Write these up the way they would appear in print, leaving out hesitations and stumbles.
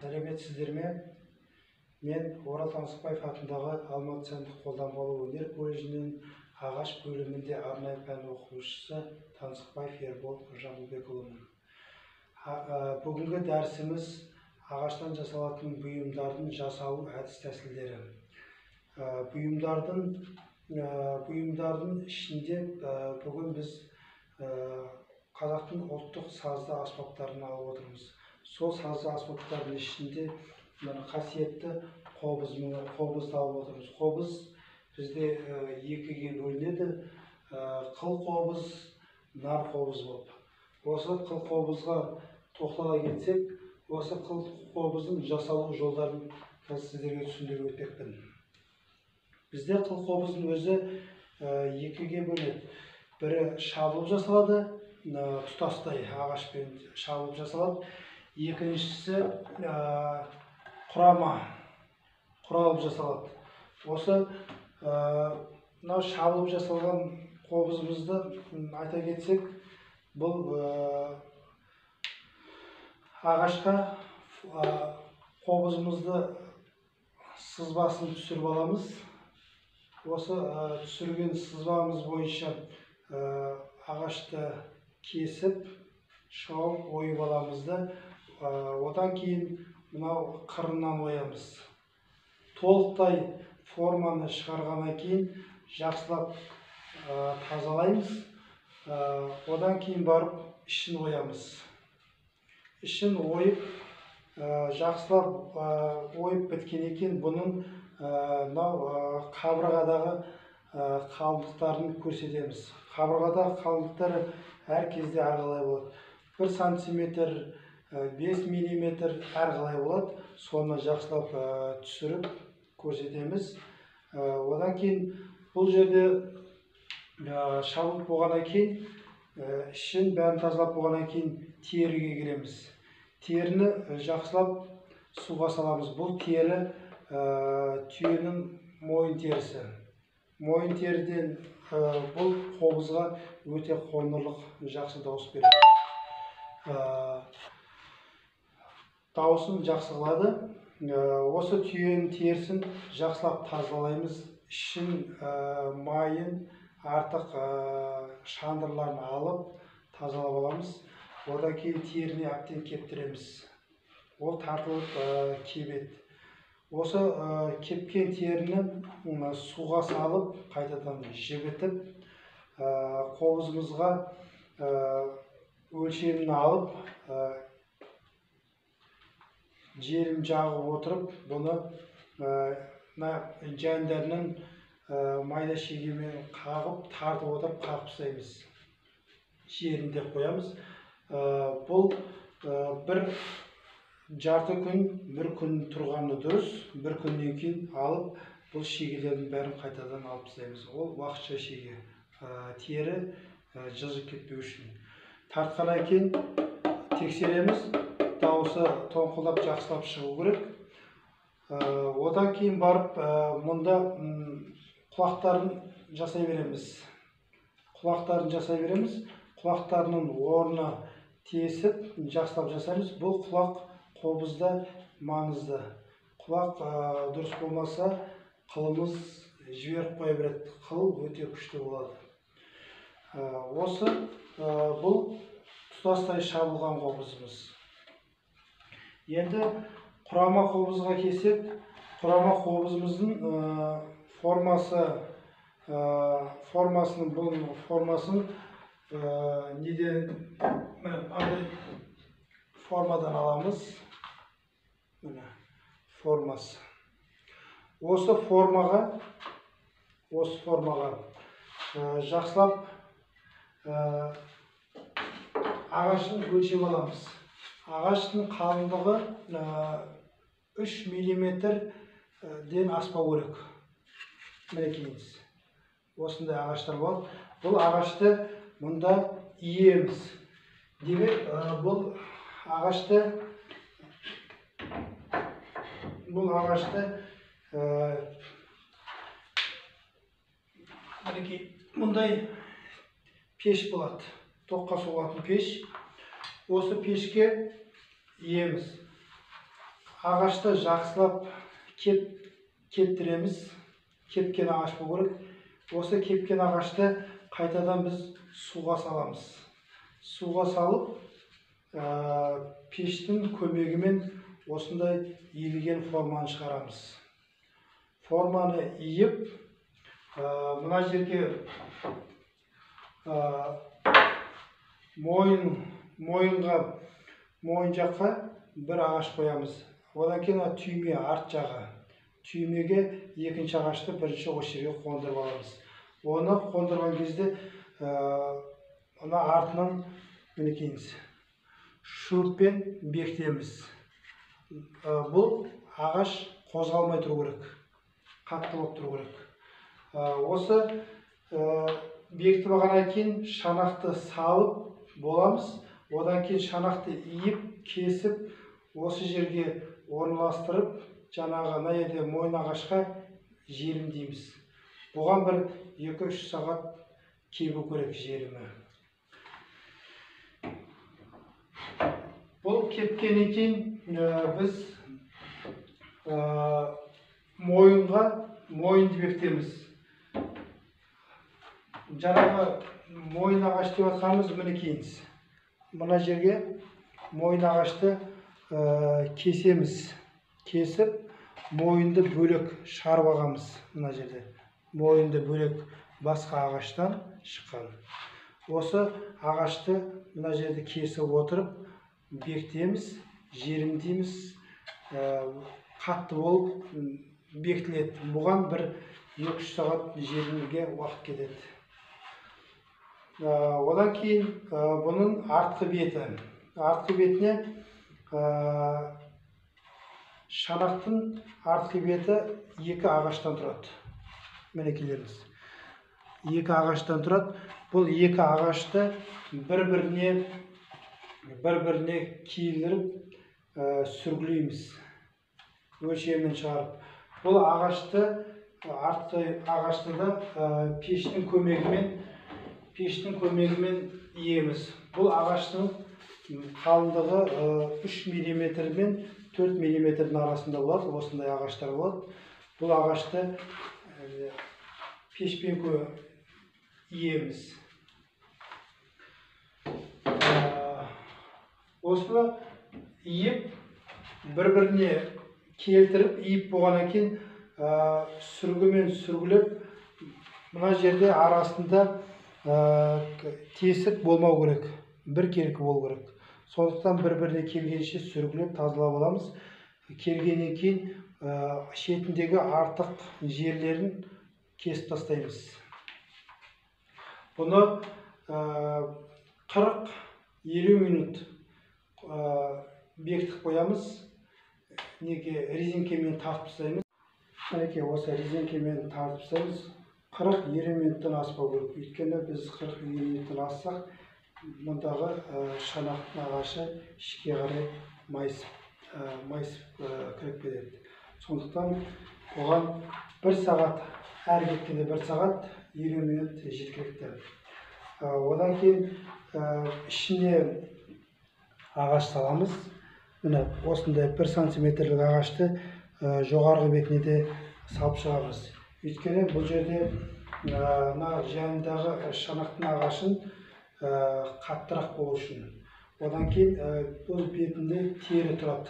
Сәлеметсіздер ме? Мен Орал Таңсықбаев атындағы Алматы сәндік қолданбалы өнер колледжінің ағаш бөлімінде арнайы пән оқытушысы Таңсықбаев Ербол Жамбылбекұлымын. Бүгінгі дәрісіміз ағаштан жасалатын бұйымдардың жасалу әдіс-тәсілдері. Бұйымдардың ішінде бүгін біз қазақтың ұлттық сазды аспаптарын алып отырмыз. Сол сазды аспаптардың ішінде мына қасиетті қобызды алып отырмыз. Қобыз бізде екіге бөлінеді: қыл қобыз, нар қобыз болып. Осы қыл қобызға тоқтала кетсек, осы қыл қобыздың жасалу жолдарын қазір сіздерге түсіндіріп өтпекпін. Бізде қыл қобыздың өзі екіге бөлінеді. Бірі шабылып жасалады, тұтастай ағашпен шабылып жасалады. Екіншісі құрама, құралып жасалады. Осы мынау шабылып жасалған қобызымызды айта кетсек, бұл ағашқа қобызымызды сызбасын түсіріп аламыз. Осы түсірген сызбамыз бойынша ағашты кесіп, шауып, ойып аламыз да, одан кейін мынау қырынан оямыз. Толықтай форманы шығарғаннан кейін жақсылап тазалаймыз. Одан кейін барып ішін оямыз. Ішін ойып, жақсылап ойып біткеннен кейін бұның мынау қабырғадағы қалдықтарын көрсетеміз. Қабырғадағы қалдықтар әр кезде әрқалай болады. 1 сантиметр, 5 миллиметр әрқалай болады. Соны жақсылап түсіріп көрсетеміз. Одан кейін бұл жерде шабылып болғаннан кейін, ішін бәрін тазалап болғаннан кейін теріге келеміз. Теріні жақсылап суға саламыз. Бұл тері түйенің мойын терісі. Мойын теріден бұл қобызға өте қоңырлық жақсы дауыс береді. Дауысын жақсы қылады. Осы түйенің терісін жақсылап тазалаймыз. Ішін, майын, артық шандырларын алып тазалап аламыз. Одан кейін теріні әбден кептіреміз. Ол тартылып кебеді. Осы кепкен теріні суға салып, қайтадан жібітіп, қобызымызға өлшемін алып, желім жағып отырып, бұны жандәрінің майда шегемен қағып, тартып отырып қағып тастаймыз. Жерінде қоямыз. Бұл бір жарты күн, бір күн тұрғаны дұрыс. Бір күннен кейін алып, бұл шегелердің бәрін қайтадан алып тастаймыз. Ол уақытша шеге, тері жылжып кетпеу үшін. Тартқаннан кейін тексереміз, дауысы тоңқылдап жақсылап шығу керек. Одан кейін барып мұнда құлақтарын жасай береміз. Құлақтарын жасай береміз. Құлақтарының орны тесіп жақсылап жасаймыз. Бұл құлақ қобызда маңызды. Құлақ дұрыс болмаса, қылымыз жіберіп қоя береді. Қыл өте күшті болады. Осы бұл тұтастай шабылған қобызымыз. Енді құрама қобызға келсек, құрама қобызымыздың формасы, формасын, бұл формасын неден, міне, формадан аламыз. Міне формасы. Осы формаға жақсылап ағашын өлшеп аламыз. Ағаштың қалыңдығы 3 миллиметрден аспау керек. Мінекейіңіз. Осындай ағаштар болады. Бұл ағашты мұнда иеміз. Демек, бұл ағашты мінекей мұндай пеш болады. Тоққа соғатын пеш. Осы пешке иеміз. Ағашты жақсылап кептіреміз. Кепкен ағаш болу керек. Осы кепкен ағашты қайтадан біз суға саламыз. Суға салып, пештің көмегімен осындай иілген форманы шығарамыз. Форманы иіп, мына жерге мойын жаққа бір ағаш қоямыз. Одан кейін түйме арт жағы. Түймеге екінші ағашты бірінші осы жерге қондырып аламыз. Оны қондырған кезде мына артынан мінекейіңіз шуруппен бекітеміз. Бұл ағаш қозғалмай тұру керек, қатты болып тұру керек. Осы бекітіп алғаннан кейін шанақты салып боламыз. Одан кейін шанақты иіп, кесіп, осы жерге орналастырып, жаңағы мына жерде мойын ағашқа желімдейміз. Бұған бір 2-3 сағат кебу керек желімі. Бұл кепкеннен кейін біз мойынға мойынды бекітеміз. Жаңағы мойын ағаш деп жатқанымыз мінекейіңіз. Мына жерге мойын ағашты кесеміз. Кесіп мойынды бөлек шығарып алғанбыз. Мына жерде мойынды бөлек басқа ағаштан шыққан. Осы ағашты мына жерде кесіп отырып бекітеміз, желімдейміз, қатты болып бекітіледі. Бұған бір 2-3 сағат желімге уақыт кетеді. Одан кейін бұның артқы беті. Артқы бетіне шанақтың артқы беті екі ағаштан тұрады. Мінекейлеріңіз. Екі ағаштан тұрады. Бұл екі ағашты бір-біріне киілдіріп сүргілейміз. Өлшемін шығарып. Бұл ағашты, артқы ағашты да пештің көмегімен иеміз. Бұл ағаштың қалыңдығы 3 миллиметр мен 4 миллиметрдің арасында болады. Осындай ағаштар болады. Бұл ағашты пешпен иеміз. Осыны иіп, бір-біріне келтіріп, иіп болғаннан кейін сүргімен сүргілеп, мына жерде арасында тесік болмау керек, бір келкі болу керек. Сондықтан бір-біріне келгенше сүргілеп тазалап аламыз. Келгеннен кейін шетіндегі артық жерлерін кесіп тастаймыз. Бұны 40-50 минут бекітіп қоямыз. Неге резинкемен тартып тастаймыз. Мінекей осы резинкемен тартып тастаймыз. 40-50 минуттан аспау керек. Өйткені біз 40-50 минуттан ассақ, мұндағы шанақтың ағашы ішке қарай майысып кіріп кетеді. Сондықтан бұған 1 сағат, әр кеткенде 1 сағат 50 минут жеткілікті. Одан кейін ішіне ағаш саламыз. Міне осындай 1 сантиметрлік ағашты жоғарғы бетіне де салып шығамыз. Өйткені бұл жерде мына жанындағы шанақтың ағашын қаттырақ болу үшін. Одан кейін бұл бетінде тері тұрады.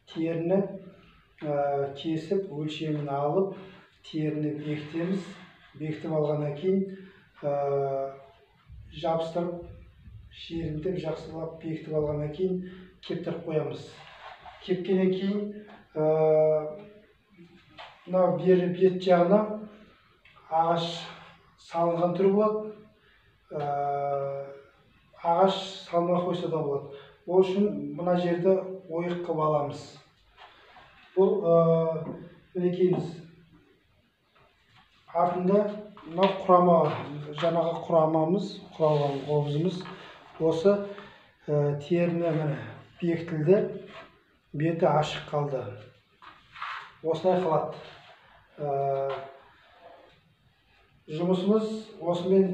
Теріні кесіп, өлшемін алып, теріні бекітеміз. Бекітіп алғаннан кейін жабыстырып, желімдеп, жақсылап бекітіп алғаннан кейін кептіріп қоямыз. Кепкеннен кейін мынау бері бет жағына ағаш салынған түрі болады. Ағаш салмай қойса да болады. Ол үшін мына жерді ойық қылып аламыз. Бұл мінекейіңіз артында мынау құрама, жаңағы құрамамыз, құралған қобызымыз осы теріні міне бекітілді, беті ашық қалды. Осылай қалады. Жұмысымыз осымен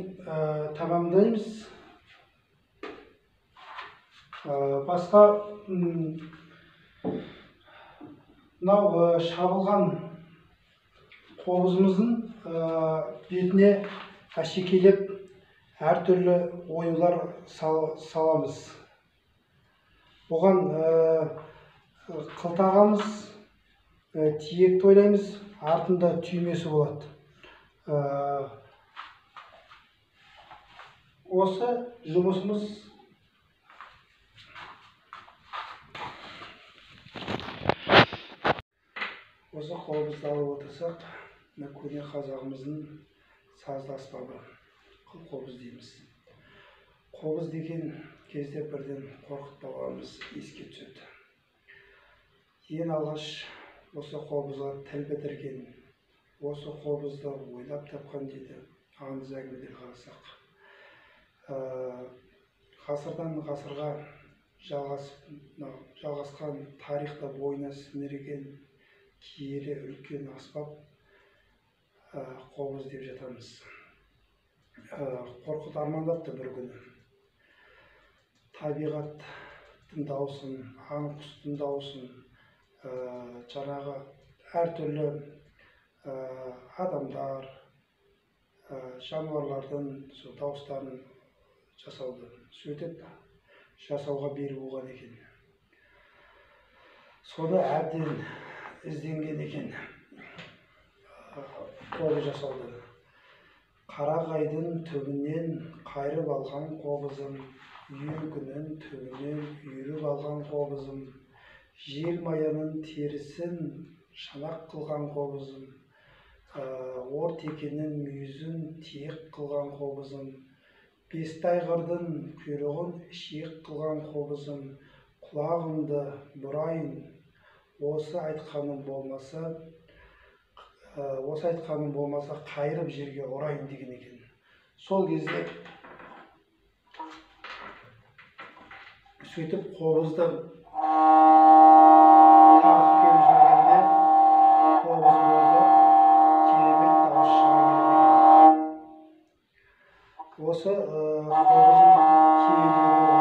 тамамдаймыз. Басқа Мынау шабылған қобызымыздың бетіне әшекейлеп әртүрлі оюлар саламыз. Оған қыл тағамыз, тиек тойлаймыз, артында түймесі болады. Осы жұмысымыз осы қобызды алып отырсақ, мына көне қазағымыздың сазды аспабы қыл қобыз дейміз. Қобыз деген кезде бірден Қорқыт бабамыз еске түседі. Ең алғаш осы қобызға тіл бітірген, осы қобызды ойлап тапқан дейді аңыз әңгімелерге қарасақ. Ғасырдан ғасырға жалғасқан тарихта бойына сіңірген киелі үлкен аспап қобыз деп жатамыз. Қорқыт армандапты бір күні. Табиғаттың дауысын, аң құстың дауысын, жаңағы әртүрлі адамдар, жануарлардың сол дауыстарын жасауды. Сөйтіп жасауға бел буған екен. Соны әбден ізденген екен қобыз жасауды. Қарағайдың түбінен қайырып алған қобызым, үйеңкінің түбінен үйіріп алған қобызым, желмаяның терісін шанақ қылған қобызым, ортекенің мүйізін тиек қылған қобызым, бестайғырдың құйрығын шиек қылған қобызым, құлағымды бұрайын, осы айтқаным болмаса, қайырып жерге ұрайын деген екен. Сол кезде сөйтіп қобызды тартып келіп жүргенде қобыз боздап керемет дауыс шыға келеді екен. Осы қобыздың киелілігі